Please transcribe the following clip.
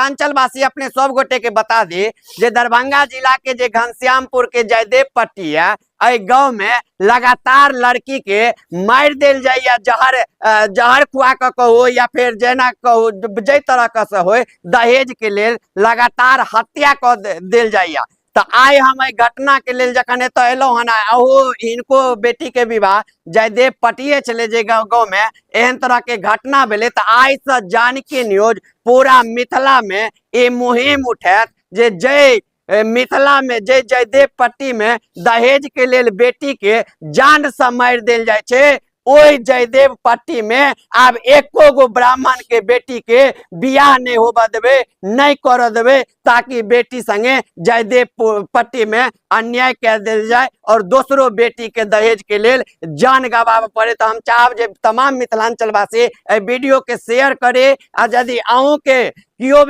मिथिलांचल वासी अपने सब गोटे के बता दी जे दरभंगा जिला के जे घनश्यामपुर के जयदेव पट्टी है, एहि गांव में लगातार लड़की के मारि देल जाइए, जहर जहर खुआ के कहू या फिर जेना कहू, जाहि तरह के से होय, दहेज के लेल लगातार हत्या कऽ देल जाइए। तऽ आइ हम एहि घटना के लेल जखन एतऽ एलहुँ हन, अहू हिनको बेटी के विवाह जयदेव पट्टिए छलै, जे गाँव गाँव में एहन तरह के घटना भेलै, तऽ आइसँ जानकी न्यूज पूरा मिथिला में ई मुहिम उठायत जे जय मिथिला में जय जयदेव पट्टी में दहेज के लेल बेटी के जान से मारि देल जाइ छै, ओहि जयदेव पट्टी में आब एको गो ब्राह्मण के बेटी के बियाह नहीं होबऽ देबै, नहीं करऽ देबै, ताकि बेटी संगे जयदेव पट्टी में अन्याय कऽ देल जाय और दोसरो बेटी के दहेज के लेल जान गवाबऽ पड़े। तऽ हम चाहब जे तमाम मिथिलांचलवासी एहि वीडियो के शेयर करे आ यदि अहूँ के केओ भी